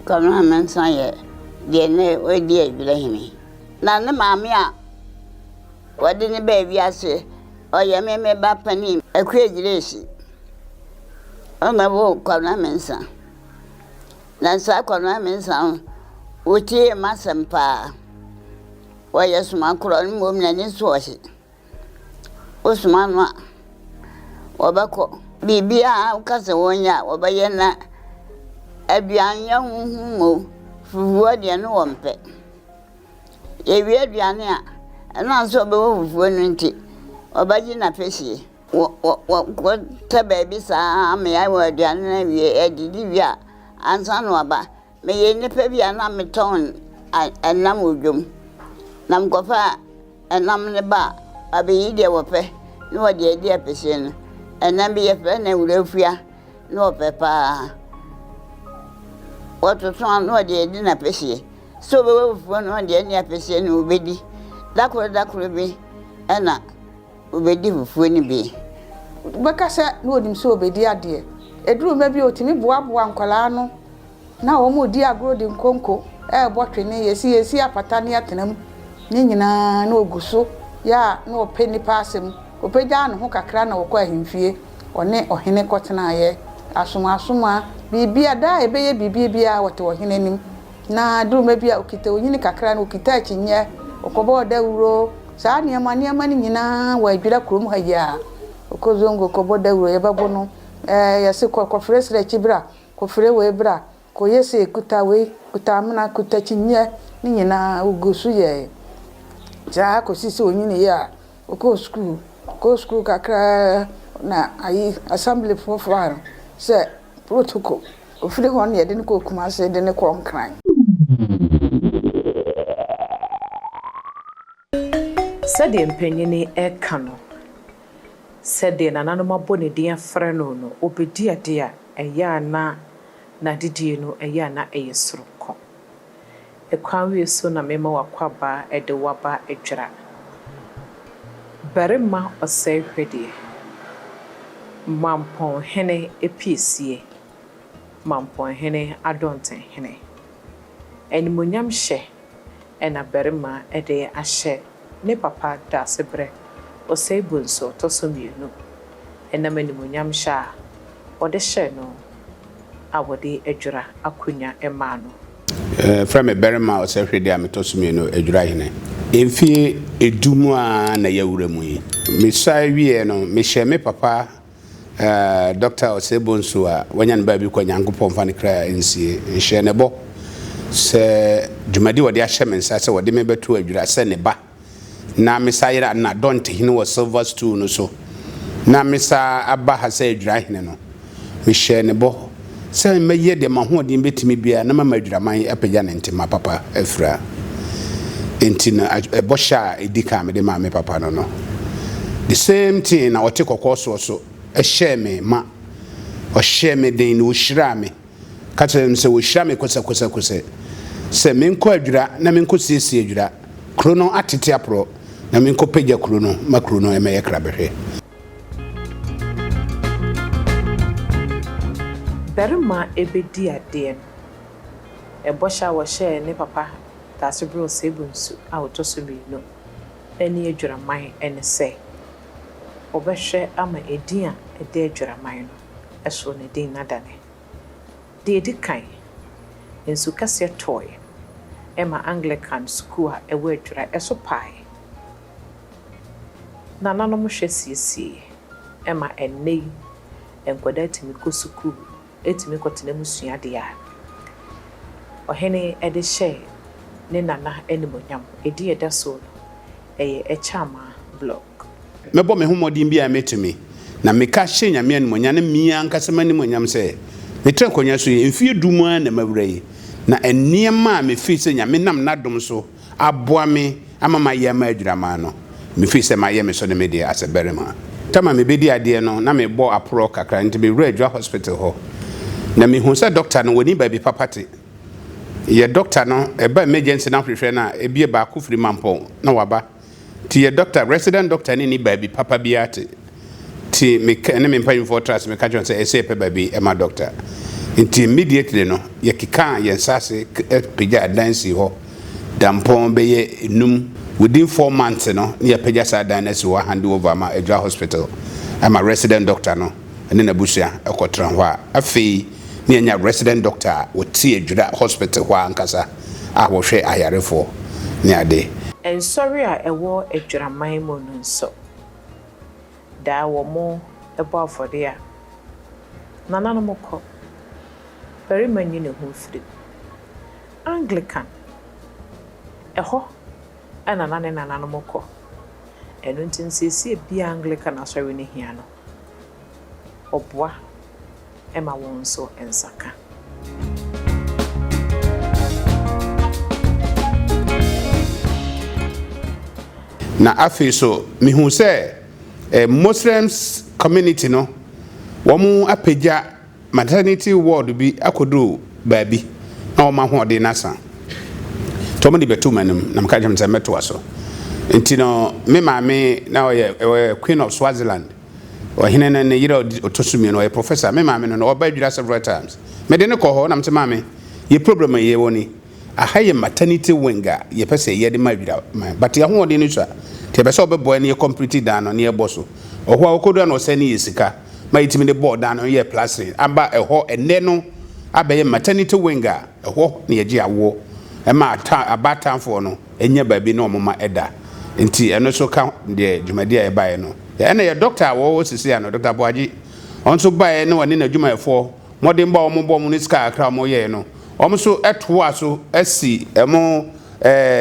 Kwabena Mensah yɛ deɛ nnɛ wadi Adwirahene. Na ne maame a wɔde no baa wiase, ɔyɛ me me ba panin Akua Gyiresi. Ɔno na ɔwoo Kwabena Mensah. Na saa Kwabena Mensah no, ɔtiee m'asɛm paa. Ɔyɛ somakorɔ mmom n'ani so ɔhye. Wosoma no a, wɔbɛkɔ. Biribiara a woka sɛ wɔnyɛ a, wɔbɛyɛ na aduanyɛ ho ho mmom, fufuo deɛ no wɔmpɛ. Yɛwie aduane a, ɛnam sɛ ɔbɛwɔ fufuo no nti, ɔbɛgye n'apɛsie. Wɔkɔtɛ baabi saa ama yɛayɛ aduane no awie, yɛdidi wie a, ansa na waba. Meyɛ nipa bi a na metɔn nam wɔ dwam, na mekɔfa nam no ba a, wɔabɛyi deɛ wɔpɛ na wɔde adi apɛsie no. Ɛnam bi yɛfrɛ no awurafua na wɔpɛ paa. Wɔtoto a na wɔde adi no apɛsie. Sɛ wɔbɛwɔ fufuo no wɔde adi apɛsie no wɔbɛdi. Da koro da koro bi ɛna wɔbɛdi fufuo no bi. Wobɛka sɛ na ɔnim sɛ ɔbɛdi adeɛ. Ɛduru mmerɛ bi a ɔtumi boaboa nkwadaa ano Na wɔredi agorɔ de nkonko rebɔ twene, yɛsi yɛsi apata ne yɛtena mu, ne nyinaa na ɔgu so yɛ a na ɔpɛ nnipa asɛm. Ɔpagyaa ne ho kakra na ɔkɔɔ ahemfie, ɔne ɔhene kɔtenaeɛ. Asomaasoma, biribi a, da a ɛbɛyɛ biribi biara ɔte ɔhene anim. Na duru mmerɛ bi a ɔkita onyini kakra na ɔkita akyinnyeɛ, ɔkɔbɔɔ dawuro, saa nneɛma nneɛma no nyinaa wɔ Adwira kurom ha yi ara. Ɔkɔ Zongo kɔbɔ dawuro, yɛbɛbo no, ɛɛ yɛse kɔ kɔfrɛ srɛkyi bra, Kɔfrɛ wei bra, kɔyɛ sei, kuta wei, kuta amena, kuta kyiniiɛ, ne nyinaa ɔguu so yɛeɛ. Saa kɔsi sɛ ɔnyiniiɛ a, ɔkɔɔ sukuu. Ɔkɔɔ sukuu kakra na ayi assemblyfoɔ faa no sɛ protocol. Ɔfiri hɔ no yɛde no kɔɔ Kumasi de no kɔɔ Nkran. Sɛdeɛ mpanin reka no, Sɛdeɛ nananom abɔ ne din afrɛ no no, ɔbɛdi adeɛ a, ɛyɛ a na n'adedie no, ɛyɛ a na ɛyɛ soronko. Ɛkwan wei so na mema w'akwaba de wo aba adwira. Barima ɔsɛe hwɛdeɛ, Mampɔnhene apiesie, Mampɔnhene adɔntenhene. Animuonyam hyɛ na barima de ahyɛ ne papa Daasebrɛ Osei Bonsu ɔtɔ so mmienu ɛnam animuonyamhyɛ a ɔde hyɛɛ no a wɔde Adwira akonwa maa no. Frɛ me barima Ɔsɛhwɛdeɛ a metɔ so mmienu, Adwira hene. Mfeɛ du mu ara na yɛawura mu yi. Mesuae wieɛ no, mehyɛɛ me papa Dɔkta Osei Bonsu a wanya ne baabi kɔ Nyankopɔn mfa ne kra nsie nhyɛ ne bɔ sɛ dwumadi a ɔde ahyɛ me nsa sɛ ɔde me bɛto adwira sɛ ne ba na me sa yera na dɔntehene wɔ Silver Stool no so na me sa aba ha sɛ adwira hene no mehyɛɛ ne bɔ sɛ mɛyɛ deɛ m'ahoɔden bɛtumi biara na mama adwiraman apagya ne ntema papa afira. Enti no, bɔhyɛ a ɛdi kan a mede maa me papa no no, the same thing na ɔte kɔkɔɔ soɔ so hyɛɛ me ma. Ɔhyɛɛ me den na ɔhyiraa me, ka kyerɛɛ me sɛ ɔhyira me kosɛkosɛkosɛ sɛ menkɔ adwira na menkɔsiesie adwira. Kuro no atete aporɔ na menkɔpagya kuro no ma kuro no mmɛyɛ krabɛhwɛ. Barima bɛdi adeɛ no, ɛbɔhyɛ a wɔhyɛɛ ne papa Daasebrɛ Osei-Bonsu a ɔtɔ so mmienu ne Adwiraman ne sɛ, ɔbɛhwɛ ama edin a ɛda Adwiraman no so no din no adane. Deɛ ɛdi kan, nsu kɛseɛ tɔeɛ ma Anglican sukuu a ɛwɔ Adwira so paeɛ. Nananom hwɛ siesieeɛ ma ɛnnɛ yi nkwadaa tumi kɔ sukuu, tumi kɔtena mu sua adeɛ a, ɔhene de hyɛɛ ne nana animuonyam. Edin a ɛda soɔ no, ɛyɛ Ɛkyɛamaa Block. Mɛbɔ me ho mmɔden biara a mɛtumi, na meka hyɛ Nyame animuonyam ne me ankasa m'animuonyam sɛ, metra akonnwa so yi, mfeɛ du mu ara na mawura yi, na nneɛma a mefiri sɛ Nyame nam n'adom so aboa me ama mayɛ ama adwiramaa no, mefiri sɛ mayɛ me so ne me deɛ as a barima. Tam a mebɛdi adeɛ no, na mebɔ aporɔ kakra nti mewuraa Adwira hospital hɔ na mehuu sɛ dɔkta no wɔnni baabi papa te. Yɛ dɔkta no, ɛba emergency na wohwehwɛ no a, ebia baako firi Mampɔn na waba. Nti yɛ dɔkta, resident dɔkta no nni baabi papa biara te. Nti me ne me mpanyimfoɔ tra ase meka kyerɛ wɔn sɛ ɛsɛ yɛpɛ baabi ma dɔkta. Nti immediately no, yɛkekaa yɛn nsa ase pagyaa dan sii hɔ dampɔn bɛyɛ num. Within 4 months no, na yɛapagya saa dan no asi hɔ ahande over ama Adwira Hospital ama resident doctor no ne n'abusua kɔtena hɔ a afei na yɛanya resident doctor a ɔte Adwira Hospital hɔ ankasa a wɔhwɛ ayarefoɔ ne ade. Nsɔre a ɛwɔ Adwiraman mu no nso, daa wɔn bɔ afɔdeɛ a, nananom kɔ. Barima nyi ne ho mfiri mu. Anglican, ɛhɔ ɛna na ne nananom kɔ. Ɛno nti nsiesie biara Anglican asɔre no hia no, ɔboa ma wɔn nso nsa ka. Na afei so mehu sɛ Muslims community no, wɔn apagya maternity ward bi akɔduru baabi na wɔn ahoɔden no asa, nti wɔn de bɛto mu anim na meka kyerɛ m sɛ mɛtoa so. Nti no me maame na ɔyɛ Queen of Swaziland, ɔhene no ne yere a ɔtɔ so mmienu, ɔyɛ professor. Me maame no, ɔba Adwira several times. Mede ne kɔ hɔ na mete, "Maame, yɛ problem a yɛwɔ ni aha yɛ maternity wing a yɛpɛ sɛ yɛde ma Adwira man, but yɛahoɔden no sua, nti yɛpɛ sɛ ɔbɛboa ne yɛ complete dan no ne yɛbɔ so." Ɔhɔ a wɔkɔdura no, ɔsɛ ne yɛ sika ma yɛtumi de bɔɔ dan no, yɛ plastering aba ɛhɔ. Ɛnɛ no abɛyɛ maternity wing a ɛhɔ na yɛgye awoɔ ɛma abaatanfoɔ no ɛnya baabi na ɔmo ma ɛda. Nti ɛno nso ka deɛ dwumadi a yɛbaeɛ no. Ɛna yɛ doctor a wɔwɔ sisi ano, Dr. Boagye, ɔno nso baeɛ na wɔne n'adwumayɛfoɔ mmɔden bɔ a wɔn bɔ wɔn ne sika kakra a wɔn yɛɛ no, wɔn nso ɛtoa so asi ɛmo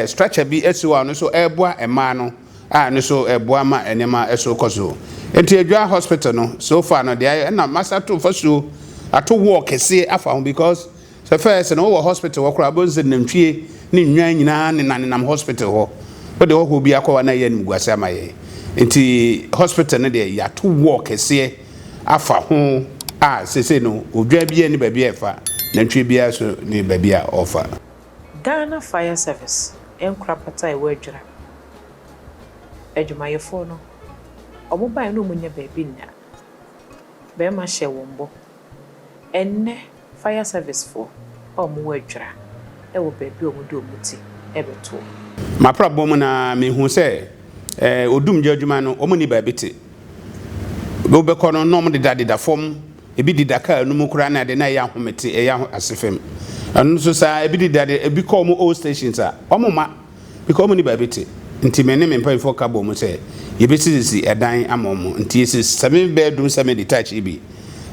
structure bi asi hɔ a ɔno nso ɛreboa mmaa no, a ɛno nso ɛboa ma nneɛma ɛso kɔ so. Nti Adwa Hospital no, so far no deɛ ayɛ, ɛna masa to fasuo ato wall kɛseɛ afa ho, because sɛ first no wowɔ hospital hɔ koraa, wobɛhu sɛ nantwie ne nnwan nyinaa nenanenam hospital hɔ. Wode hɔhoɔ bi akɔ hɔ na ɛyɛ animguase ama yɛn. Nti hospital no deɛ, yɛato wall kɛseɛ afa ho a seesei no odwan biara ne baabi a ɛfa, nantwie biara so ne baabi a ɔfa. Ghana Fire Service nkorabata a ɛwɔ Adwira, adwumayɛfoɔ no, wɔn baeɛ na wɔnya baabi nna. Barima hyɛ wɔn bɔ. Ɛnnɛ fire service foɔ a wɔwɔ Adwira wɔ baabi a wɔde wɔn ti bɛtoɔ. Maprabɔ mu na mehu sɛ odumgya adwuma no, wɔn ni baabi te. Wobɛkɔ no na wɔn deda deda fam, ebi deda kaa no mu koraa na ade na ɛyɛ ahomete, ɛyɛ ase fam. Ɛno nso saa, ebi deda de ebi kɔ wɔn old stations a wɔn ma because wɔn ni baabi te. Nti me ne me mpanyinfoɔ ka bɔ mu sɛ yɛbɛsisisi ɛdan ama wɔn. Nti yɛsi seven bedroom semi detached yi bi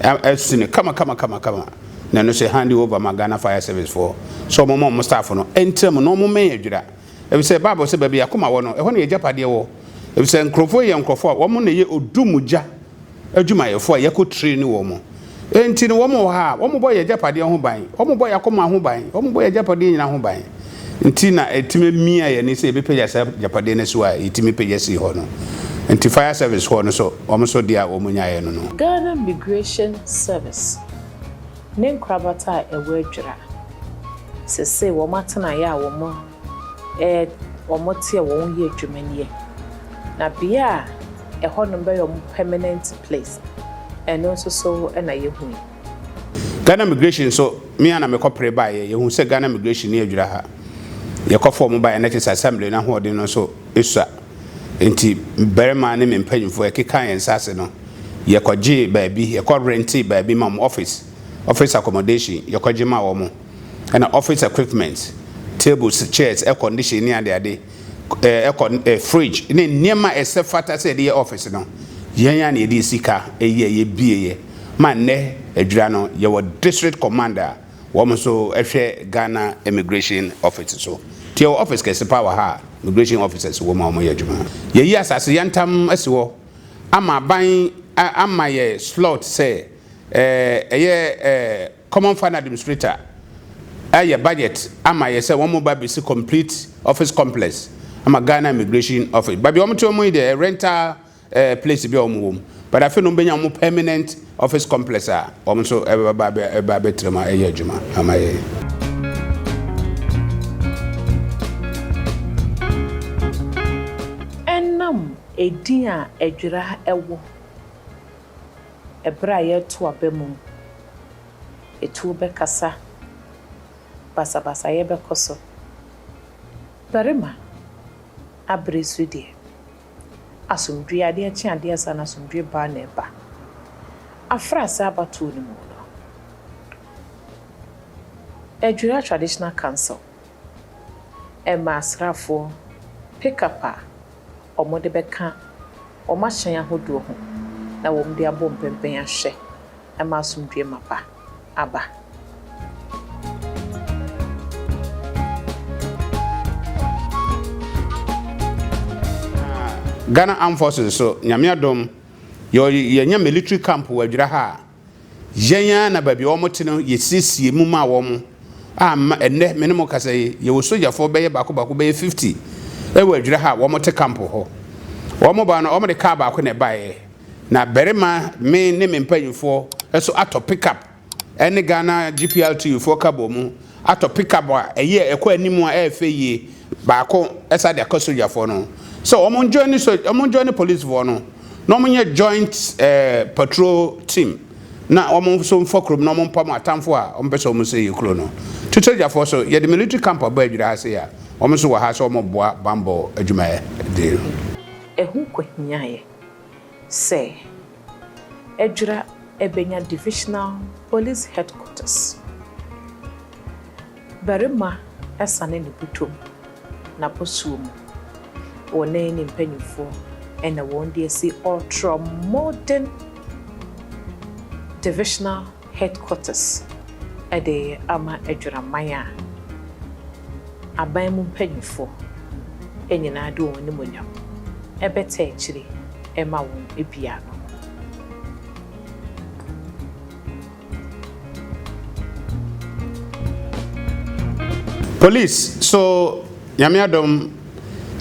ɛsi no kama kama kama kama, na ɛno nso hand over ma Ghana Fire Service foɔ so wɔn ma wɔn staff no ɛntena mu na wɔn mɛn Adwira, efisɛ Bible sɛ baabi akoma wɔ no, ɛhɔ na yɛ agyapadeɛ wɔ, efisɛ nkurɔfoɔ yɛ nkurɔfoɔ a wɔn na yɛ odumgya adwumayɛfoɔ a yɛkɔ train wɔn mo. Enti no wɔn wɔ ha a wɔn bɔ yɛ agyapadeɛ ho ban, wɔn bɔ yɛ akoma ho ban, wɔn bɔ yɛ agyapadeɛ nyinaa ho ban. Nti na ɛtumi mia yɛn ni sɛ yɛbɛpagya saa agyapadeɛ no so a yɛtumi pagya si hɔ no. Nti fire service hɔ no so, wɔn nso deɛ a wɔn nyaeɛ no. Ghana Migration Service ne nkorabata a ɛwɔ Adwira, sese wɔn atenaeɛ a wɔn te a wɔn yɛ adwuma nie. Na bea a ɛhɔnom bɛyɛ wɔn permanent place, ɛno nso so na yɛhu yi. Ghana Migration nso, me a na mekɔpere baeɛ, yɛhu sɛ Ghana Migration ne Adwira ha. Yɛkɔfɔ ɔmo baeɛ na kyerɛ sɛ assembly no ahoɔden no nso esua. Nti barima ne me mpanyinfoɔ yɛkeka yɛn nsa ase no, yɛkɔgyee baabi, yɛkɔ rente baabi ma ɔmo office accommodation, yɛkɔgye ma wɔn. Ɛna office equipment, tables, chairs, air condition ne adeade, ɛkɔ fridge ne nneɛma a ɛsɛ fata sɛ yɛde yɛ office no, yɛn a na yɛde sika ɛyɛ yɛbie yɛ ma nnɛ Adwira no yɛwɔ district commander a wɔn nso hwɛ Ghana Immigration Office so. Nti yɛwɔ office kɛse paa wɔ ha a immigration officers wɔ mu a wɔyɛ adwuma. Yɛyi asase yɛntam asi hɔ ama aban ama yɛ slot sɛ ɛyɛ Common Fund Administrator ɛyɛ budget ama yɛ sɛ wɔn mo ba bɛsi complete office complex ama Ghana Immigration Office. Baabi a wɔn te wɔn yi deɛ, rental place bi a wɔn wɔ mu, but afei na wɔn bɛnya wɔn permanent office complex a wɔn nso ɛbɛba ɛbɛba abɛtena mu a ɛyɛ adwuma ama yɛn. Ɛnam edin a Adwira wɔ ɛberɛ a yɛreto aba mu. Etuo bɛkasa, basabasayɛ bɛkɔ so. Barima, abere so deɛ, asomdwoeɛ, adeɛ kye adeɛ sa na asomdwoeɛ ba na ɛba. Afra saa abatoɔ no mu no, Adwira Traditional Council ɛma asraafoɔ pick-up a wɔde bɛka wɔn ahyɛn ahodoɔ ho na wɔde abɔ mpɛmpɛn ahwɛ ama asomdwoeɛ mapa aba. Ghana Armed Forces so, Nyame adom, yɛnya military camp wɔ Adwira ha a, yɛn ara na baabi a wɔte no yɛsiesie mu maa wɔn a ɛnnɛ me ne mo kasa yi, yɛwɔ sogyafoɔ bɛyɛ baako baako bɛyɛ 50 wɔ Adwira ha a wɔte camp hɔ. Wɔn ba no, wɔde kaa baako na ɛbaeɛ. Na barima, me ne me mpanyinfoɔ nso atɔ pickup ɛne Ghana GPRTU foɔ ka bɔ mu atɔ pickup a ɛyɛ ɛkɔ anim a ɛyɛ fɛ yie baako ɛsa de akɔ sogyafoɔ no sɛ wɔn join so wɔn join policefoɔ no na wɔn nyɛ joint eh, patrol team na wɔn nso mfa kurom na wɔn mpam atamfo a wɔn pɛ sɛ wɔn sɛ yɛ kuro no. Nti sogyafoɔ so yɛde military camp aba Adwira ha sei a wɔn nso wɔ ha sɛ wɔn boa bambɔ adwuma de. Ɛho kɔhiaeɛ sɛ Adwira bɛnya Divisional Police Headquarters. Barima sane ne bɔtɔ mu, n'abɔsoɔ mu. Wɔne ne mpanimfoɔ na wɔn de asi ultra modern Divisional Headquarters de ama Adwiraman a aban mu mpanyimfoɔ nyinaa de wɔn animuonyam bɛtaa akyire ma wɔn biara no. Police so Nyame adom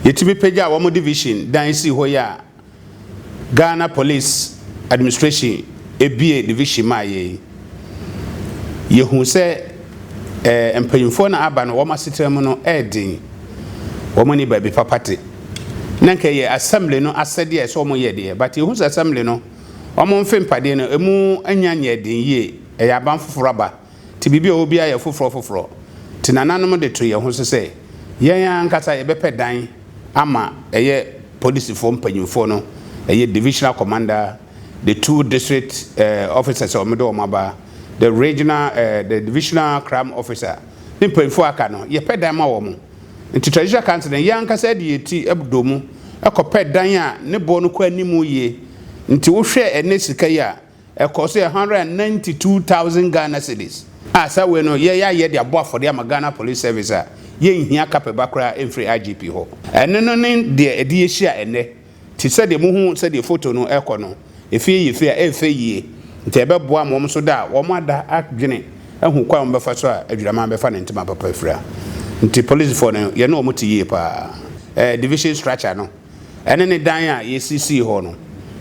yɛtumi pagyaa wɔn division dan sii hɔ yi a Ghana Police Administration bue division maa yɛn yi, yɛhuu sɛ eh, mpanyinfoɔ na aba no wɔn asetena mu no ɛyɛ den, wɔn nni baabi papa te. Na nka ɛyɛ assembly no asɛdeɛ a ɛsɛ wɔn yɛ deɛ, but yɛhu sɛ assembly no wɔn mfe mpadeɛ no emu anya nyɛɛ den yie, ɛyɛ aban foforɔ aba, nti biribi a ɛwɔ biara yɛ foforɔ foforɔ. Nti nananom de to yɛn ho so sɛ yɛn ankasa yɛbɛpɛ dan ama ɛyɛ polisifoɔ mpanyinfoɔ no, ɛyɛ divisional commander, the two district eh, officers a wɔde wɔn aba, the regional eh, the divisional crime officer ne mpanyinfoɔ aka no, yɛpɛ dan ma wɔn. Nti traditional council no, yɛn ankasa de yɛn ti dɔ mu kɔpɛ dan a ne boɔ no kɔ anim yie. Nti wohwɛ ɛnɛ sika yi a, Ɛkɔɔ so yɛ 192,000 Ghana cedis a saa wei no yɛyɛ ayɛ de abɔ afɔdeɛ ama Ghana Police Service a yɛnhia kapɛba koraa mfiri IGP hɔ. Ɛno no ne deɛ ɛde yɛhyia ɛnnɛ. Te sɛdeɛ mohu sɛdeɛ photo no ɛrekɔ no, efie yɛ fie a ɛyɛ fɛ yie nti ɛbɛboa ama wɔn nso da a wɔn ada adwene ahu kwan a wɔbɛfa so a Adwiraman bɛfa ne ntoma papa afira. Nti polisifoɔ no yɛne wɔn te yie paa. Ɛɛ division structure no. Ɛne ne dan a yɛsisii hɔ no.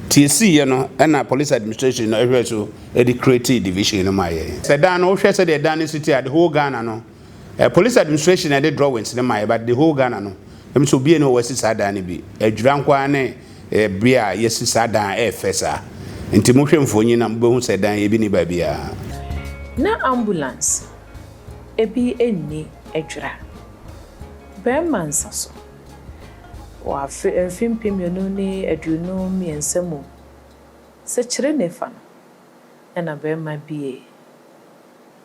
Nti yɛsiiɛ no ɛna police administration no hwɛɛ so de createe division no maa yɛn. Sɛ dan no wohwɛ sɛdeɛ dan no si te a the whole Ghana no eh, police administration na ɛde drawings no maa yɛ but the whole Ghana no ɛm sɛ obiara ni hɔ wasi saa dan no bi. Adwira nko ara ne eh, bea a yɛasi saa dan a ɛyɛ fɛ saa. Nti mohwɛ mfonyin no a mobɛhu sɛ dan yi ebi ni baabiara. Na ambulance bi nni Adwira. Bɛrima nsa so. Wɔ afe mfe 2023 mu Sekyere Nifa no na barima bue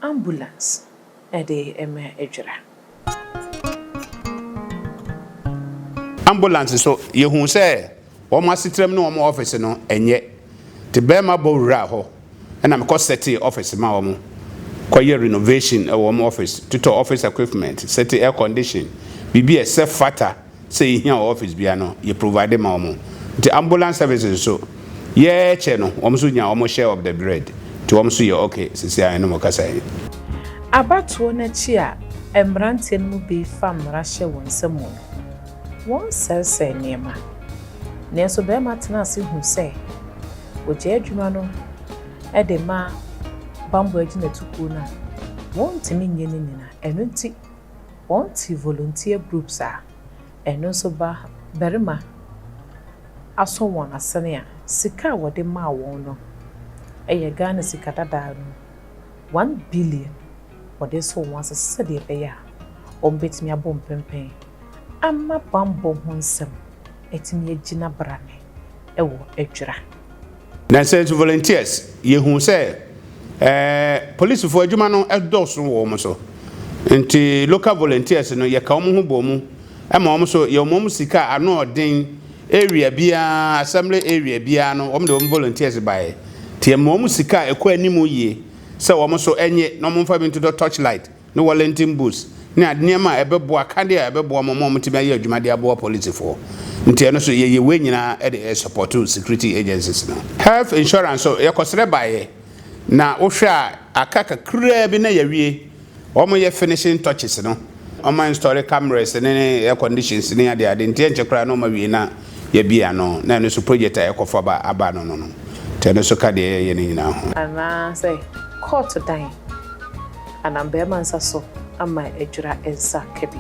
ambulance de ma adwira. Ambulance nso, yɛhuu sɛ wɔn asetram ne wɔn office no nyɛ. Nti barima bɔ wuraa hɔ na mekɔ sɛtee office ma wɔn, kɔyɛ renovation wɔ wɔn office, totɔ office equipment, sɛte air condition, biribi a ɛsɛ fata sɛ yɛhia wɔ office biara no, yɛ provide ma wɔn. Nti ambulance services nso, yɛkyɛ no, wɔn nso nya wɔn share of the bread, nti wɔn nso yɛ okay seesei a yɛne mo kasa yi. Abatoɔ no akyi a mmeranteɛ no mu bi fa mmara hyɛ wɔn nsa mu no, wɔsɛesɛe nneɛma. Nanso barima tena ase hu sɛ wɔgyae adwuma no de ma bammɔ agyinatukuo no a, wɔntumi nyɛ ne nyinaa. Ɛno nti, wɔte volunteer groups a ɛno nso ba barima asɔ wɔn asene a sika a wɔde maa wɔn no yɛ Ghana sika dada no. 1 billion wɔde resɔ wɔn ase sɛdeɛ ɛbɛyɛ a wɔbɛtumi abɔ mpɛmpɛn ama bammɔ ho nsɛm atumi agyina brane wɔ Adwira. Na sɛ nso volunteers, yɛhu sɛ ɛɛ polisifoɔ adwuma no dɔɔso wɔ wɔn so. Nti local volunteers no yɛka wɔn ho bɔ mu ma wɔn so yɛ wɔn sika a ano ɔden area biara, assembly area biara no wɔn de wɔn volunteers baeɛ. Nti yɛma wɔn sika a ɛkɔ anim yie sɛ wɔn nso nye na wɔmfa bi ntotɔ torch light ne Wellington boots ne ade nneɛma a ɛbɛboa akadeɛ a ɛbɛboa wɔn ma wɔatumi ayɛ adwuma de aboa polisifoɔ. Nti ɛno nso yɛyɛ wei nyinaa de sɔpɔto security agencies no. Health insurance nso yɛkɔsrɛ baeɛ na wohwɛ a aka kakraa bi na yɛawie. Wɔyɛ finishing touches no, wɔn install cameras ne air conditions ne adeade nti ɛnkyɛ koraa na wɔawie na yɛabue ano na ɛno nso project a yɛkɔfa ba aba no no no. Nti ɛno nso ka deɛ yɛyɛ no nyinaa ho. Anaasɛ kɔɔto dan. Anam barima nsa so ama adwira nsa ka bi.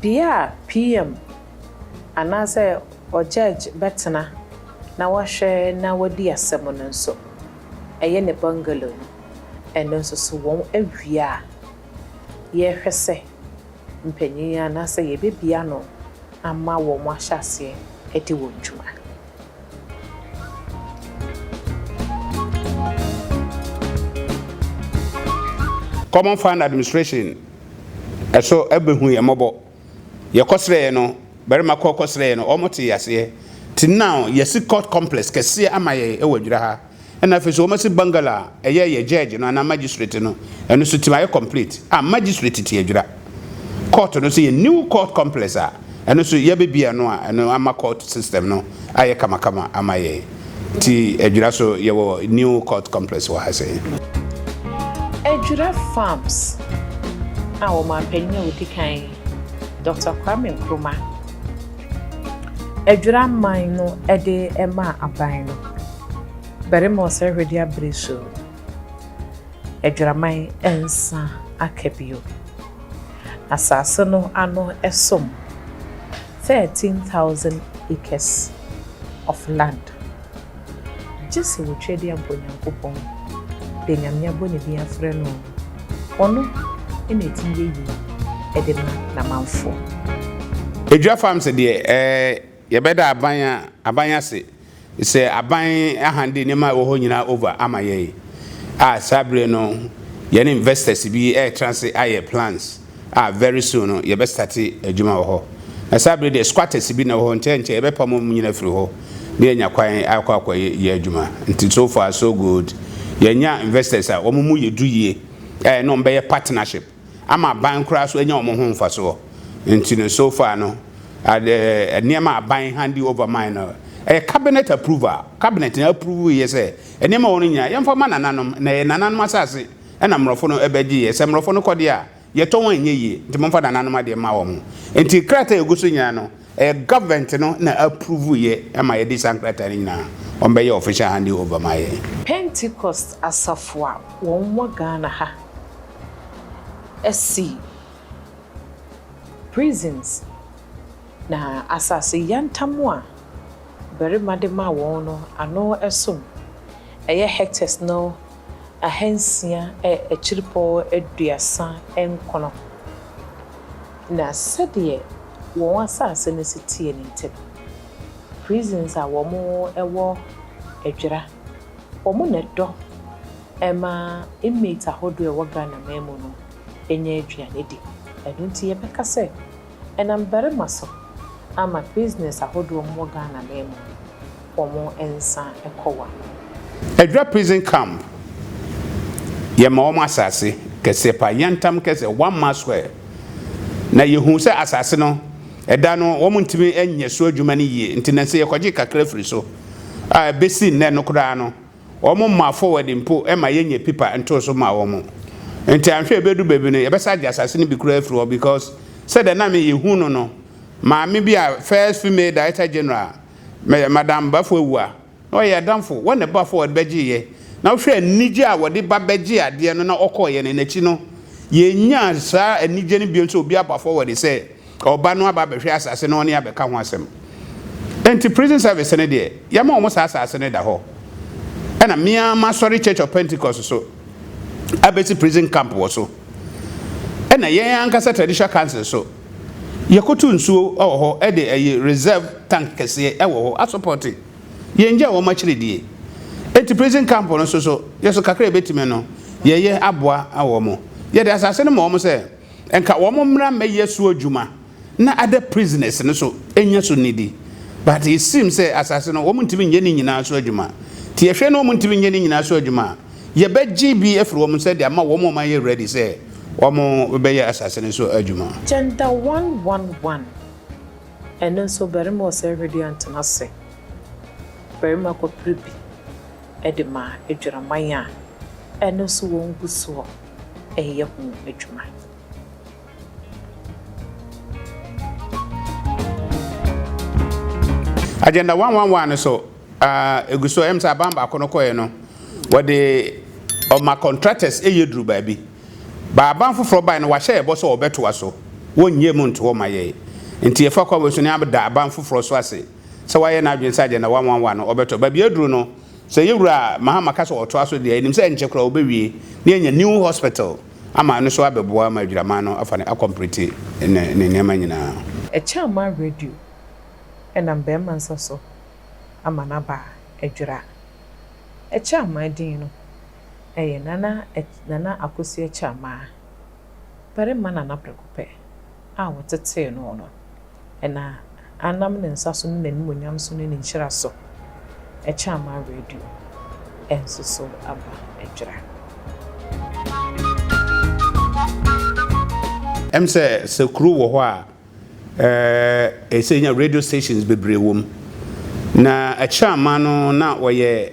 Bea a PM anaasɛ ɔjudge bɛtena na wahwɛ na wadi asɛm no nso, ɛyɛ ne bungalow no, ɛno nso so wɔn awie a, yɛhwɛ sɛ mpanyin anaasɛ yɛbɛbie ano ama wɔn ahyɛ aseɛ adi wɔn dwuma. Common Fund Administration so bɛhu yɛn mmɔbɔ. Yɛkɔsrɛeɛ no, barima kɔ kɔsrɛeɛ no, wɔn tee aseɛ. Till now, yɛasi court complex kɛseɛ ama yɛn wɔ Adwira ha. Ɛna afei nso wɔasi bungalow a ɛyɛ yɛ judge no anaa magistrate no, ɛno nso tim ayɛ complete a magistrate te Adwira. Court no nso yɛ new court complex a ɛno nso yɛabɛbie ano a ɛno ama court system no ayɛ kamakama ama yɛn. Nti Adwira so yɛwɔ new court complex wɔ ha sɛɛ. Adwira Farms a Ɔmanpanyin a odi kan Dɔkta Kwame Nkrumah Adwira man no de maa aban no. Barima ɔsɛhwɛde abere so adwiraman nsa aka bio. Asase no ano som 13,000 acres of land. Gye sɛ wotwa di abɔ Nyankopɔn de Nyame abɔ ne din afrɛ no o, ɔno na ɛtumi yɛ yie de ma n'amanfoɔ. Adwira Farms deɛ ɛɛ yɛbɛda aban a aban ase Sɛ aban ahande nneɛma a ɛwɔ hɔ nyinaa over ama yɛn a, saa bere no yɛne investors bi retra ase ayɛ plans a very soon no yɛbɛ starte adwuma wɔ hɔ. Na saa bere deɛ squatters bi na ɛwɔ hɔ nti ɛnkyɛ yɛbɛpam wɔn nyinaa afiri hɔ na yɛanya kwan akɔ akɔ yɛ adwuma. Nti so far so good yɛanya investors a wɔn mu yɛ du yie a yɛne wɔn bɛyɛ partnership. ama aban koraa so anya wɔn ho mfasoɔ. Nti no so far no ade nneɛma a aban handi over mine no ɛyɛ cabinet approval. Cabinet na approve yɛ sɛ nneɛma wɔ no nyinaa yɛmfa ma nananom na ɛyɛ nananom asase ɛna mmorɔfo no ɛbɛgye yɛ. Sɛ mmorɔfo no kɔ deɛ a yɛtɔn a ɛnyɛ yie nti momfa nananom adeɛ mma wɔn. Nti krataa a ɛgu so nyinaa no ɛyɛ government no na approve yɛ ɛma yɛde saa nkrataa no nyinaa wɔn bɛyɛ official handi over ma yɛn. Pentecost asafo a wɔn wɔ Ghana ha asi prisons, na asase yantam a barima de maa wɔn no ano som, ɛyɛ hectares no ahansia akyiripɔ 39. Na sɛdeɛ wɔn asase no si teɛ no nti no, prisons a wɔwɔ Adwira, wɔn na ɛdɔ ɛma inmates ahodoɔ a ɛwɔ Ghana man mu no nya aduane di. Ɛno nti yɛbɛka sɛ ɛnam barima so ama prisoners ahodoɔ a wɔwɔ Ghana man mu no wɔn nsa kɔ wɔn ano. Adwira Prison Camp, yɛma wɔn asase kɛseɛ paa, yantam kɛseɛ, one mile square. Na yɛhuu sɛ asase no, ɛda no wɔntumi nyɛ so adwuma no yie, nti nnansa yi yɛkɔgyee kakra firi so a ɛbɛsi nnɛ no koraa no, Wɔn mmaa forward mpo ma yɛnyɛ pipa ntoo so maa wɔn. Nti anhwɛ ɛbɛdu baabi no yɛbɛsan agye asase no bi koraa afiri hɔ because sɛdeɛ na me yɛhu no no, maame bi a first female director general, Madam Bafo Awuah, na ɔyɛ yɛn adamfo, wɔn na ɛbaa forward bɛgyeeɛ. Na wohwɛ anigye a wɔde ba bɛgyee adeɛ no na ɔkɔeɛ no, n'akyi no yɛnyaa saa anigye no bio sɛ obi aba forward sɛ Ɔba no aba abɛhwɛ asase na ɔne abɛka ho asɛm. Enti prison service no deɛ, yɛama wɔn saa asase no da hɔ. Ɛna me ara m'asɔre Church of Pentecost so abɛsi prison camp wɔ so. Ɛna yɛn ankasa Traditional Council so, yɛkɔtu nsuo wɔ hɔ de ɛyi reserve tank kɛseɛ wɔ hɔ asɔpɔte. Yɛngyaa wɔn akyiridie. Enti prison camp no nso so, yɛ so kakra a yɛbɛtumi no, yɛyɛ aboa wɔn. Yɛde asase no ma wɔn sɛ nka wɔn mmra mmɛyɛ so adwuma na other prisoners no so nya so nidi. But it seems sɛ asase no wɔn ntumi nyɛ ne nyinaa so adwuma. Nti yɛhwɛ na wɔn ntumi nyɛ ne nyinaa so adwuma a, yɛbɛgye bi afiri wɔn nsa de ama wɔn a wɔayɛ ready sɛ wɔn bɛyɛ asase no so adwuma. Gender 111 Ɛno nso barima ɔsɛehwɛdeɛ antena ase. Barima kɔpere bi de ma adwiraman a, ɛno nso wɔn gu soɔ reyɛ ho adwuma. Agenda 111 no so egu so ɛm sɛ aban baako no kɔɛ no wɔde ɔma contractors ɛyɛ duru baabi ba aban foforɔ bae no wahyɛ yɛ bɔ sɛ ɔbɛtoa so wɔnyɛ mu nto hɔ ma yɛn nti yɛfa kwan wei so ne abda aban foforɔ so ase sɛ wayɛ n'adwene sɛ agenda 111 no ɔbɛtoa baabi aduru no sɛ yɛwura Mahama ka sɛ ɔtoa so deɛ ɛnim sɛ ɛnkyɛ koraa ɔbɛwie ne anya new hospital ama ɛno nso abɛboa ma adwiraman no afa ne akɔmprete ne ne nneɛma nyinaa. Ɛkyɛ aman radio nam barima nsa so ama no aba adwira. Ɛkyɛ aman din no yɛ Nana Nana Akosua Kyeamaa, barima Nana prɛko pɛ a wɔtetee no no. Na anam ne nsa so ne n'animuonyam so ne ne nhyira so, ɛkyɛ aman radio nso so aba adwira. Ɛm sɛ sɛ kuro wɔ hɔ a ɛɛ sɛ yɛnya radio stations bebree wɔ mu. Na ɛkyɛ aman no na wɔyɛ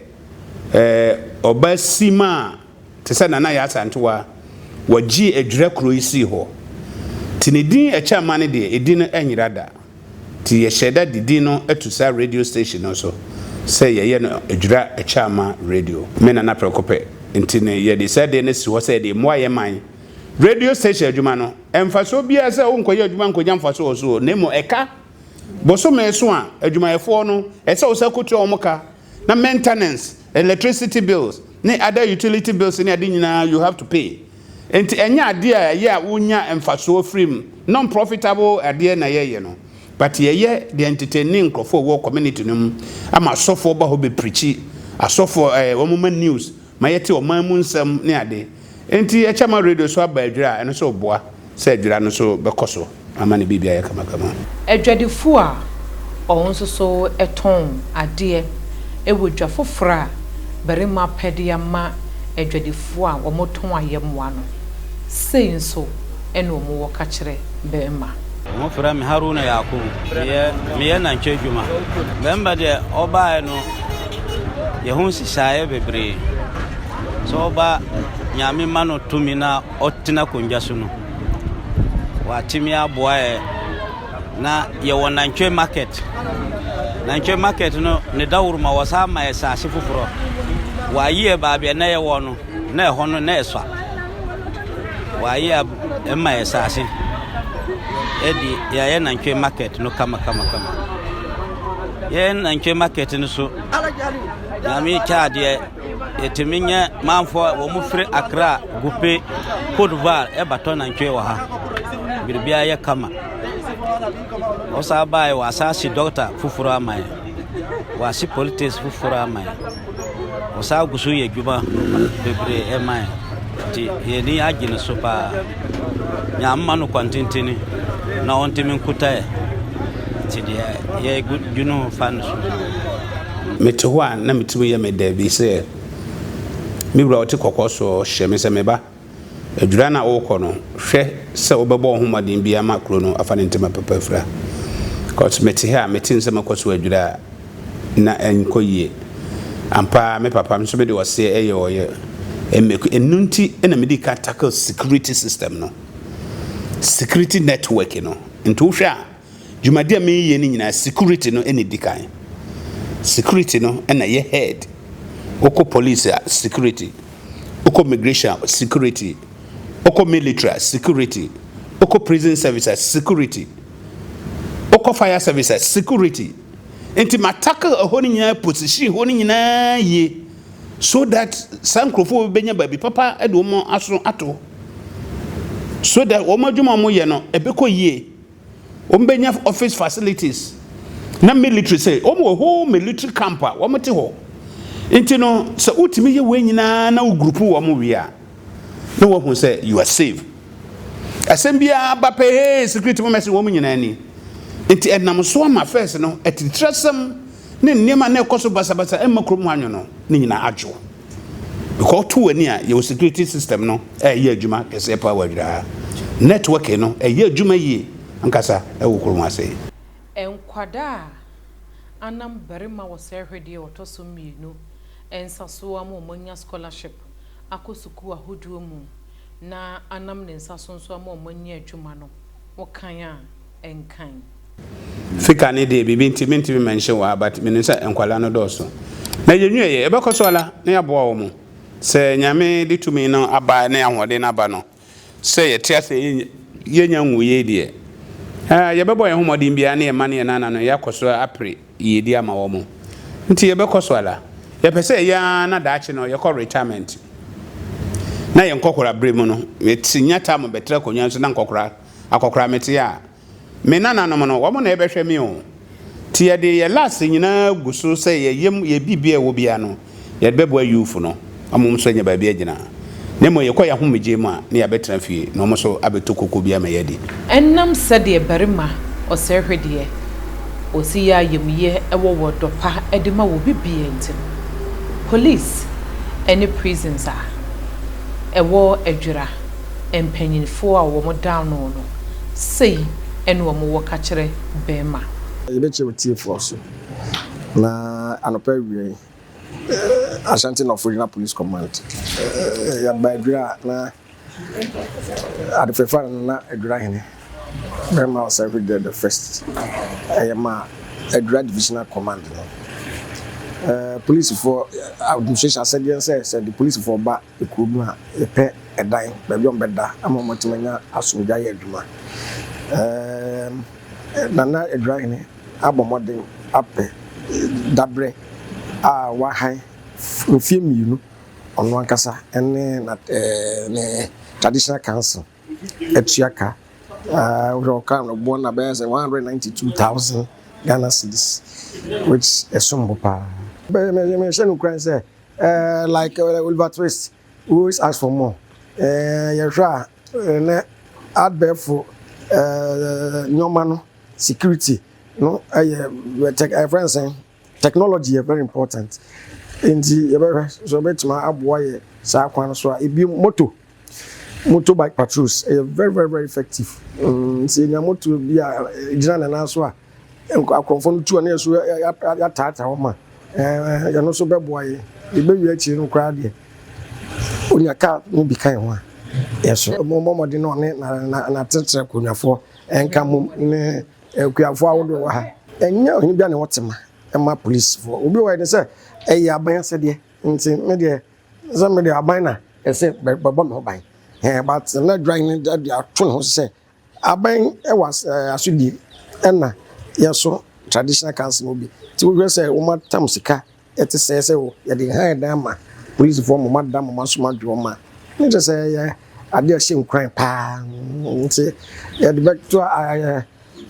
ɛɛ ɔbaa sim a Te sɛ Nana Yaa Asantewaa, wɔgyee Adwira kuro yi sii hɔ. Nti ne din Ɛkyɛmma no deɛ, edin no nyera da. Nti yɛhyɛɛ da de din no to saa radio station no so sɛ yɛyɛ no Adwira Ɛkyɛmma Radio. Me Nana prɛko pɛ nti no yɛde saa din no si hɔ sɛ yɛde mmoa yɛn man. Radio station adwuma no, mfasoɔ biara sɛ wonkɔyɛ adwuma nkɔnya mfasoɔ wɔ so o, na mmom ɛka bosome so a, adwumayɛfoɔ no, ɛsɛ sɛ wosan kɔtua wɔn ka. Na maintenance, electricity bills ne other utility bills ne ade nyinaa you have to pay. Nti ɛnyɛ adeɛ a ɛyɛ a wonya mfasoɔ firi mu, non profitable adeɛ na yɛyɛ no. But yɛyɛ de entertaini nkurɔfoɔ a wɔwɔ community no mu ama asɔfoɔ ba hɔ bɛ preachi, asɔfoɔ ɛɛ wɔn ma news ma yɛte ɔman mu nsɛm ne ade. Enti ɛkyɛ ma radio so aba adwira a, ɛno nso boa sɛ adwira no nso bɛkɔ so ama ne biribi ayɛ kamakama. Adwadifoɔ a wɔn nso so tɔn adeɛ wɔ dwa foforɔ a barima pɛ de ama adwadifoɔ a wɔtɔn ayɛmmoa no, sei nso na wɔwɔ ka kyerɛ barima. Wɔfrɛ me Haruna Yakubu. Meyɛ meyɛ nantwie adwuma. Bɛrima deɛ ɔbaeɛ no yɛho nhyehyɛeɛ bebree. Sɛ ɔba Nyame ma no tumi na ɔtena akonnwa so no, watumi aboa yɛ na yɛwɔ nantwie market. Nantwie market no ne dawuruma wɔ saa ma yɛ saase foforɔ. Wɔayi yɛ baabi a na yɛwɔ no. Na ɛhɔ no na ɛsua. Wɔayɛ ɛma yɛ saase ɛde yɛayɛ nantwie market no kama kama kama. Yɛyɛ nantwie market no so nyame kyɛ adeɛ yɛtumi nyɛ manfoɔ a wɔn firi Accra, Gupe, Cote d'Ivoire ɛbatɔ nantwie wɔ ha. Biribiara yɛ kama. Ɔsan baeɛ wɔasan dɔkta foforɔ ama yɛn. Wɔase politics foforɔ ama yɛn. Ɔsan gu so yɛ adwuma bebree ɛma yɛn. Nti yɛn ani agye ne so paa. Nyame ma no kwantentene na ɔntumi nkuta yɛn. Nti deɛ yɛdwene ho fa no so. Mete hɔ a na me tirim yɛ me dɛ bi sɛ me wura a ɔte kɔkɔɔ soɔ hyɛ me sɛ me ba. Adwira no a worekɔ no, hwɛ sɛ wobɛbɔ wo ho mmɔden bi ama kuro no afa ne ntama papa afira. Cause mete ha a, mete nsɛm ɛkɔ so wɔ adwira a, na ɛnkɔ yie. Ampa ara me papa nso mede ɔseɛ ɛyɛ ɔyɛ ɛmɛku. Ɛno nti na medi ka tackle security system no, security network no. Nti wohwɛ a, Dwumadi a mereyɛ no nyinaa security no na edi kan. Security no na ɛyɛ head. Wokɔ police a, security. Wokɔ migration a, security. Wokɔ military a, security. Wokɔ prison service a, security. Wokɔ fire service a, security. Nti ma tackle ɛhɔ no nyinaa position hɔ no nyinaa yie so that saa nkurɔfoɔ bɛnya baabi papa de wɔn aso ato so that wɔn adwuma a wɔyɛ no ɛbɛkɔ yie. Wɔn bɛnya office facilities na military sɛ wɔn wɔ whole military camp a wɔn te hɔ. Nti no sɛ wotumi yɛ wei nyinaa na wo group wɔn wie a na wahu sɛ you are safe. Asɛm biara ba pɛ hey security mo mɛse wɔn nyinaa ni. Nti ɛnam so ama first no atiritirasɛm ne nneɛma na ɛkɔ so basabasa ɛmma kurom hɔ anwo no ne nyinaa adwo. Because woto w'ani a yɛwɔ security system no ɛyɛ adwuma kɛseɛ paa wɔ Adwira ha. Networking no ɛyɛ adwuma yie ankasa ɛwɔ kurom ha sei. Nkwadaa a anam barima wɔ sɛɛhwɛdeɛ ɔtɔ so mmienu nsa so ama wɔn anya scholarship akɔ sukuu ahodoɔ mu na anam ne nsa so nso ama wɔn anya adwuma no, wokan a, ɛnkan. Fika no deɛ biribi nti mentumi mention wɔ ha but menim sɛ nkwadaa no dɔɔso. Na yɛnwieɛ, yɛbɛkɔ so ara na yɛaboa wɔn. Sɛ Nyame de tumi no aba ne ahoɔden no aba no, sɛ yɛte ase a yɛnnya nwuiɛ yi deɛ, eh, yɛbɛbɔ yɛn ho mmɔden biara ne yɛn mma ne yɛn nana no yɛakɔ so apere yiedie ama wɔn. Nti yɛbɛkɔ so ara. Yɛpɛ sɛ ɛyɛ ara na daakye no yɛkɔ retirement. Na yɛn nkɔkora berɛ mu no, yɛte nya time bɛtra akonnwa so na nkɔkora, akɔkora mete a, Me nananom no, wɔn na ɛbɛhwɛ me o. Nti yɛde yɛ last nyinaa gu so sɛ yɛ yam yɛ biribi a ɛwɔ biara no, yɛde bɛboa youth no ama wɔn nso anya baabi agyina. Na mmom yɛkɔ yɛn ahomegyeɛ mu a, na yɛabɛtena fie na wɔn nso abɛtɔ koko bi ama yɛadi. Ɛnam sɛdeɛ barima ɔsɛehwedeɛ ɔsi yɛ ayamyɛ wɔ wɔ dɔ pa de ma wɔ bibia nti no, police ne prisons a ɛwɔ Adwira mpanyinfoɔ a wɔn da ano no sei ne wɔn wɔ ka kyerɛ bɛɛma. Yɛbɛkyerɛ otiefoɔ so na anɔpa awia yi Ashanti North Regional Police Command yɛaba Adwira a na ade fɛfɛ a na Adwira hene bɛrima Osei the first ɛyɛ ma Adwira Divisional Command no. Polisifoɔ administration asɛdeɛ sɛ sɛ de polisifoɔ ba Kurow mu a yɛpɛ dan, baabi a wɔbɛda ama wɔatumi anya asomdwoe ayɛ adwuma. Nana Adurahene abɔ mmɔden apɛ dabrɛ a wahan mfeɛ mmienu, ɔno ankasa ne ne traditional council atua ka. Wohwɛ ɔka no boɔ na bɛyɛ sɛ 192,000 Ghana cedis which ɛsom bo paa. Mehyɛ no nkuran sɛ Eh, like uh, Oliver Twist, we always ask for more. Eh, yɛhwɛ a, eh, nɛ abɛɛfo eh, nneɛma no, security no, ɛyɛ eh, tech, eh, friends, eh, technology yɛ very important. Nti yɛbɛhwɛ so ɛbɛtumi aboa yɛ saa kwan no so a, ebi moto motorbike patrols ɛyɛ very very very effective. Mm, sɛ yɛnya moto bi a gyina ne nan so a, akorɔmfoɔ no tu a na yɛso yɛataataa wɔn ma ɛno nso bɛboa yɛn. Yɛbɛwie akyire no koraa deɛ, onya kaa no bi ka yɛn ho a, yɛso mommɔ mmɔden na ɔne n'atetere akonnwafoɔ nka mmom ne akuafoɔ ahodoɔ wɔ ha. Ɛnyɛ ɔhene biara na ɛwɔ tema ma polisifoɔ. Obi wɔ hɔ a, ɛne sɛ ɛyɛ aban asɛdeɛ nti me deɛ sɛ me deɛ aban na ɛsɛ bɛbɔ me ho ban. But na dwan no de ato ne ho so sɛ Aban wɔ asodie ɛna yɛso traditional council no bi nti wohwɛ sɛ wɔn atam sika ɛte sɛɛ sɛ yɛde han dan ama polisifoɔ ma wɔn ada ma wɔn asom adwo wɔn a ne kyerɛ sɛ ɛyɛ adeɛ a ɛhyɛ nkuran paa nti yɛde bɛto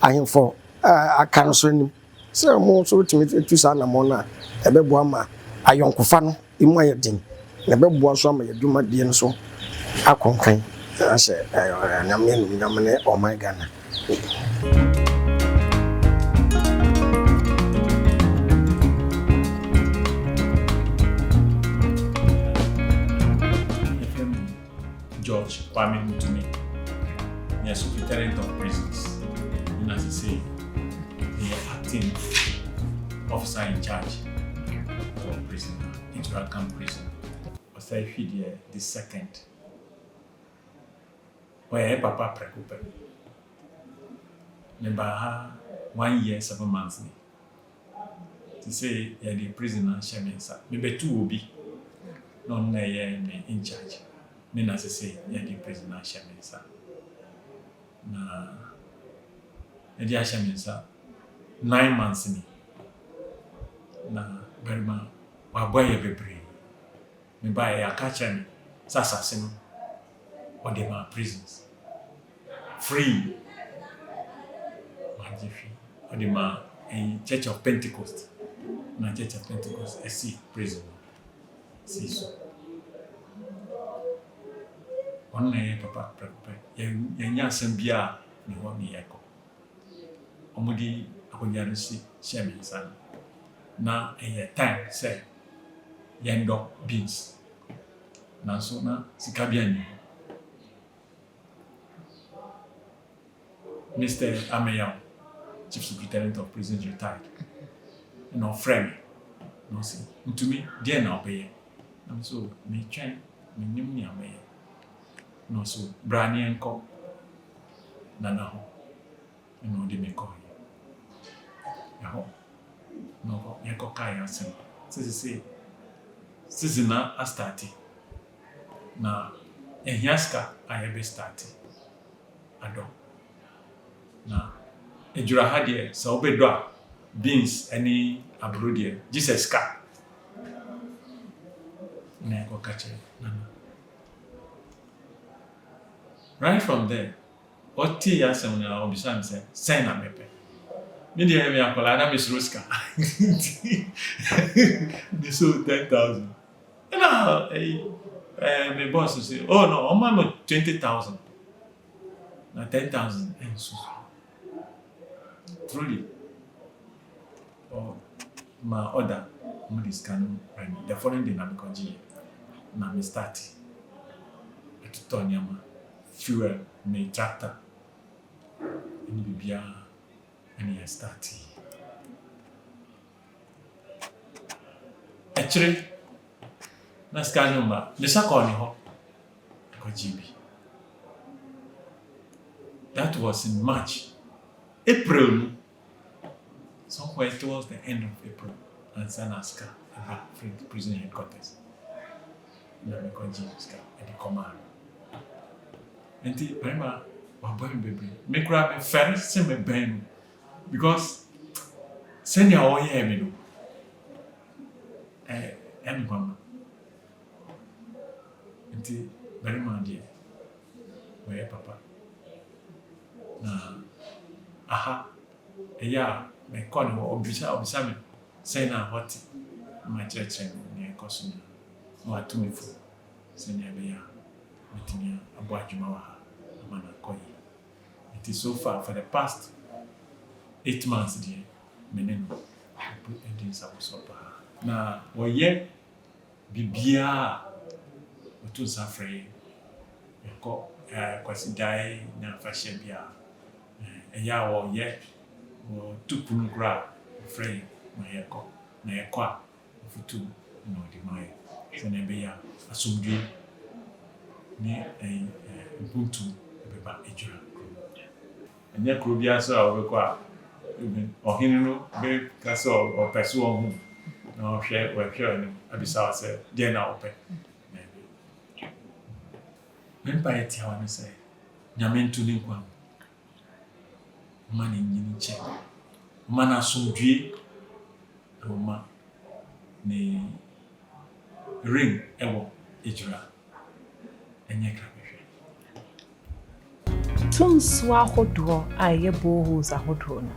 ahemfo a aka no so anim sɛ wɔn nso bɛtumi atu saa anammɔn no a ɛbɛboa ma ayɔnkofa no mu ayɛ den, na ɛbɛboa nso ama yɛn dwumadie no nso akɔ nkan ahyɛ Nyame animuonyam ne ɔman Ghana. Yɛfrɛ me George Kwame Mutumi, meyɛ Superintendent of Prisons na sesei meyɛ acting officer in charge wɔ prison ha, Ejura Camp Prison. Ɔsɛe Hwideɛ the second. Ɔyɛ yɛn papa prɛko pɛ. Mebaa ha one year 7 months ni. Te sɛ yɛde prison ahyɛ me nsa. Mebɛtu obi na ɔno na ɛyɛ me in charge. Me na sese yɛde prison ahyɛ me nsa. Na yɛde ahyɛ me nsa 9 months ni. Na barima, waboa yɛ bebree. Mebaeɛ yɛaka akyerɛ me sɛ asase no wɔde maa prisons free. Wagye hwee. Wɔde maa ɛyi Church of Pentecost. Na Church of Pentecost ɛsi prison no sii so. Ɔno na ɛyɛ papa prɛko pɛ. Yɛnyɛ asɛm biara ne hɔ ne yɛkɔ. Wɔde akonnwa no si hyɛɛ me nsa no, na ɛyɛ time sɛ yɛndɔ beans. Nanso na sika biara nni hɔ. Mister Ameyaw, Chief Superintendent of Prisons retired, ɛna ɔfrɛɛ me na ɔse, Ntumi, deɛn na wobɛyɛ? Na me so, metwɛn, mennim nea mɛyɛ. Na ɔse, bra ne yɛnkɔ Nana hɔ. Ɛna ɔde me kɔeɛ. Ɛhɔ na ɔkɔ yɛkɔkaa yɛn asɛm sɛ sesei season no astarte na yɛhia sika a yɛbɛ starte adɔ. Na adwira ha deɛ sɛ wobɛdɔ a beans ne aburo deɛ gye sɛ sika. Na yɛkɔka kyerɛ Nana. Right from there Ɔtee asɛm no ara, ɔbisaa me sɛ, Sɛn na mepɛ? Me deɛ meyɛ akwadaa na mesuro sika nti mesoo 10,000. Ɛna ɛyi ɛɛ me boss se, oh no, ɔma me 20,000. Na 10,000 ɛnso so. Truly, ɔ ma order, wɔn de sika no brɛ me. The following day na mekɔgyeeɛ na me start ɛtotɔ nneɛma. Fuel ne tractor ne biribiara na yɛ startee. Akyire na sika no mma, me sa kɔɔ ne hɔ kɔgyee bi. That was in March. April mu, somewhere towards the end of April, ansa na sika ɛba firi prison headquarters. Na mekɔgyee sika de kɔmaa no. Nti barima waboa me bebree. Me koraa mefɛre sɛ mɛbɛn no because sɛnea ɔyɛɛ me no ɛyɛ me nwanwa. Nti barima deɛ ɔyɛ papa. Na aha ɛyɛ a mekɔ ne hɔ ɔbisa ɔbisa me sɛn na hɔ te na makyerɛkyerɛ no nea ɛkɔ so nyinaa na watu me fo sɛnea ɛbɛyɛ a mɛtumi abɔ adwuma wɔ ha ama no akɔ yie. Nti so far for the past 8 months deɛ me ne no adi nsawɔsoɔ paa. Na wɔyɛ biribiara a wɔto nsa frɛ yɛn. Yɛkɔ ɛɛ Kwasidae ne afahyɛ bi a ɛyɛ a wɔyɛ wɔtu pono koraa a wɔfrɛ yɛn ma yɛkɔ. Na yɛkɔ a afotu na ɔde ma yɛn sɛnea ɛbɛyɛ a asomdwoe ne ɛyi mpuntu bɛba adwira kuro mu. Ɛnyɛ kuro biara so a wobɛkɔ a ɔhene no bɛka sɛ ɔpɛ so ɔhu na ɔhwɛ wɔhwɛ w'anim abisa wo sɛ deɛn na wopɛ. Daabi. Me mpaeɛ tiawa ne sɛ Nyame nto ne nkwa mu, ɔma no nyini nkyɛ, ɔma no asomdwoe na ɔma ne ring wɔ Ejura nyɛ krabɛhwɛ. To nsuo ahodoɔ a ɛyɛ boreholes ahodoɔ no,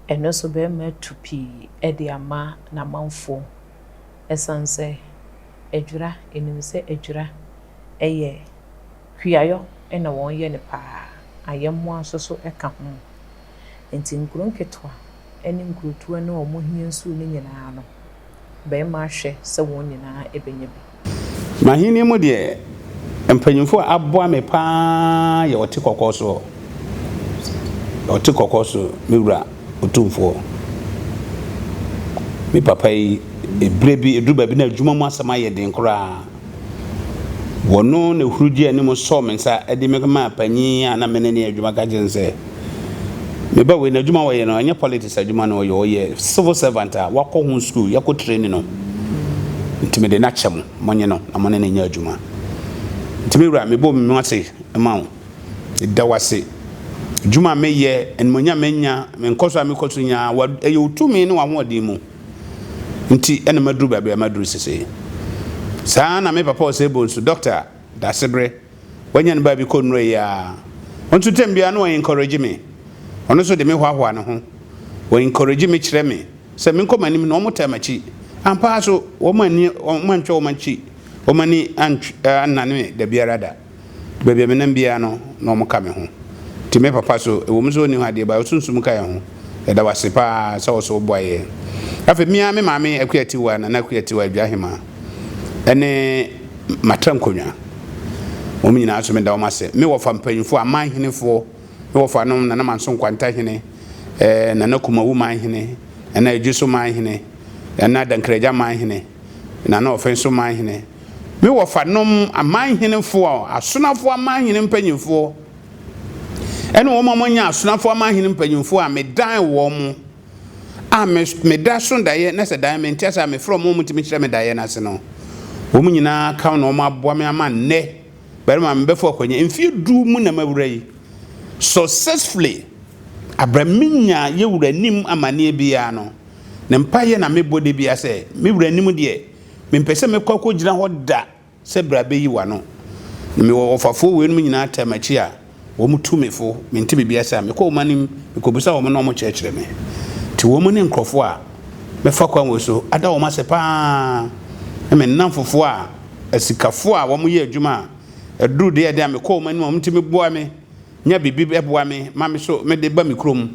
ɛno nso barima atu pii de ama n'amanfoɔ. Ɛsiane sɛ Adwira, yɛnim sɛ Adwira yɛ kuayɔ na wɔyɛ no pa ara, ayɛmmoa nso so ka ho. Nti nkuro nketewa ne nkurotoɔ no a wɔhia nsuo no nyinaa no, barima ahwɛ sɛ wɔn nyinaa bɛnya bi. M'ahenni mu deɛ, mpanyimfo a aboa me paa yɛ ɔte kɔkɔɔ soɔ, ɔte kɔkɔɔ so, me wura Otumfoɔ. Me papa yi, berɛ bi, ɛduru baabi na adwuma mu asɛm ayɛ den koraa. Wɔno na ɛhuru gyee anim sɔɔ me nsa de me maa panyin a na me ne no yɛ adwuma ka kyerɛɛ no sɛ, Me ba wei, n'adwuma a ɔyɛ no, ɛnyɛ politics adwuma na ɔyɛ, ɔyɛ civil servant a wakɔ ho sukuu, yɛakɔ training no. Nti mede no akyɛ mo, monye no na mo ne no nyɛ adwuma. Nti me wura, mebɔ me mu ase ma wo, meda wo ase. Adwuma a meyɛ, animuonyam a manya, me nkɔso a mekɔ so nyinaa, ɛyɛ wo tumi ne w'ahoɔden mu. nti na maduru baabi a maduru sesei. Saa ara na me papa Osei Bonsu, Dɔkta Dasebre, wanya ne baabi kɔ nnuro yi ara. Ɔno nso tɛm biara na ɔ encourage me. Ɔno nso de me hoahoa ne ho. Ɔ encourage me kyerɛ me sɛ menkɔ m'anim na wɔtaa m'akyi. Ampa ara so, wɔn anni, wɔn antwa wɔn akyi, wɔn ani antw, annane me da biara da. Baabi a menam biara no, na wɔka me ho. Nti me papa so, ɛwɔ mu sɛ ɔnni hɔ adeɛ, but ɔsunsum ka yɛn ho. Yɛda wo ase paa sɛ wo nso woboa yɛn. Afei me ara me maame Akua Tiwa, Nana Akua Tiwa Adwoahemaa, ɛne Matra Nkonwa, wɔn nyinaa nso meda wɔn ase. Me wɔfa mpanyinfoɔ, amanhenefoɔ, me wɔfa nom Nana Manso Nkwanta Hene, eh, Nana Kumawu Manhene, Nana Adwoso Manhene, Nana Dankragya Manhene, Nana Ɔfenso Manhene, Me wɔfanom, amanhenefoɔ, asonafoɔ amanhene mpanyimfoɔ, ɛne wɔn a wɔanya asonafoɔ amanhene mpanyimfoɔ a medan wɔn a me meda so daeɛ na sɛ daeɛ mente ase a mefrɛ wɔn a wɔtumi kyerɛ me daeɛ no ase no, wɔn nyinaa ka na wɔn aboa me ama nnɛ barima mebɛfo akwannya mfeɛ du mu na mawura yi successfully abrɛ menya yɛwura nim amanneɛ biara no ne mpaeɛ na mebɔ da biara sɛ me wura nim deɛ Mempɛ sɛ mɛkɔ akɔgyina hɔ da sɛ bra bɛyi w'ano. Na mewɔ ɔfafoɔ weinom nyinaa taa m'akyi a, wɔtu me fo, mente biribi ase a, mekɔ wɔn anim, mekɔbisa wɔn na wɔkyerɛkyerɛ me. Nti wɔn ne nkurɔfoɔ a mɛfa kwan wei so ada wɔn ase pa ara, ne me nnamfofoɔ a, asikafoɔ a wɔyɛ adwuma a, ɛduru deɛ ɛden a mekɔ wɔn anim a wɔtumi boa me, nya biribi boa me ma me so mede ba me kurom.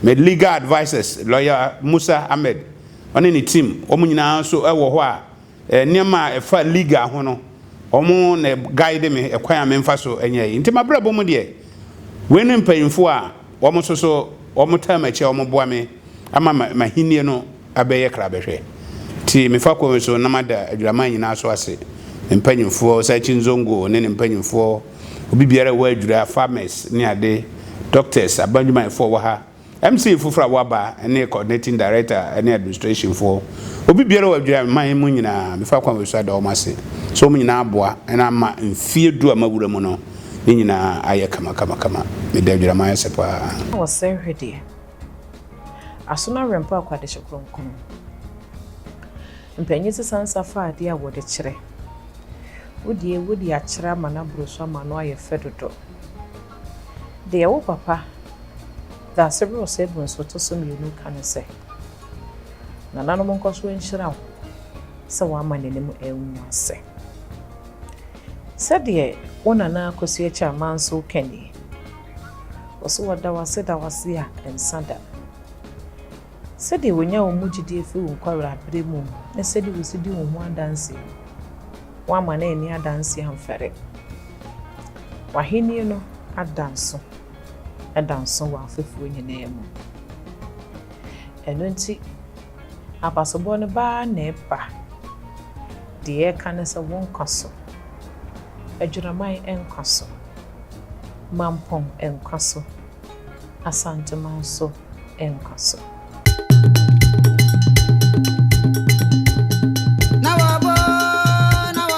Me legal advisers, Lawyer Musa Ahmed, ɔne ne team, wɔn nyinaa nso wɔ hɔ a nneɛma a ɛfa legal ho no, wɔn na guide me ɛkwan a memfa so nyɛ yi. Nti m'abrabɔ mu deɛ, wei ne mpanyinfoɔ a wɔn nso so wɔn taa m'akyi a wɔboa me ama m'ahennie no abɛyɛ krabɛhwɛ. Nti mefa kwan yi so na mada Adwiraman nyinaa so ase, me mpanyinfoɔ, Osakyi Nzongo ne ne mpanyinfoɔ, obi biara a ɛwɔ Adwira, farmers ne ade, doctors, aban adwumayɛfoɔ a wɔwɔ ha, MC foforɔ a wɔaba ne coordinating director ne administration foɔ, obi biara wɔ Adwiraman mu nyinaa, mefa kwan wei so ada wɔn ase sɛ wɔn nyinaa aboa na ama mfeɛ du a mawura mu no, ne nyinaa ayɛ kamakamakama. Meda Adwiraman ase paa. Wɔ sɛ hwɛ deɛ. Aso no awɛmpa akwadehye kronkron. Mpanyin sesa nsa fa adeɛ a wɔde kyerɛ. Wo deɛ wode akyerɛ ama no aboro so ama no ayɛ fɛ dodo. Deɛ wo papa, Daasebrɛ Osei Bonsu ɔtɔ so mmienu ka ne sɛ, Nananom nkɔ so nhyira wo sɛ woama n'anim angu ase. Sɛdeɛ wo Nana Akosua Kyerɛma nso reka nie, Ɔse wɔda wo ase da wo ase a ɛnsa da. Sɛdeɛ wɔnya wo mu gyidie firi wo nkwadaa-berɛ mu ne sɛdeɛ wɔsi di wo ho adanseɛ no, woamma no anni adanseɛ amfɛre. W'ahennie no ada nso, ɛda nso wɔ afoforɔ nyinaa mu. Ɛno nti, abasobɔ no ba ara na ɛba. Deɛ yɛreka ne sɛ wo nkwa so, Adwiraman nkwa so. Mampong nkwa so, Asanteman so nkwa so.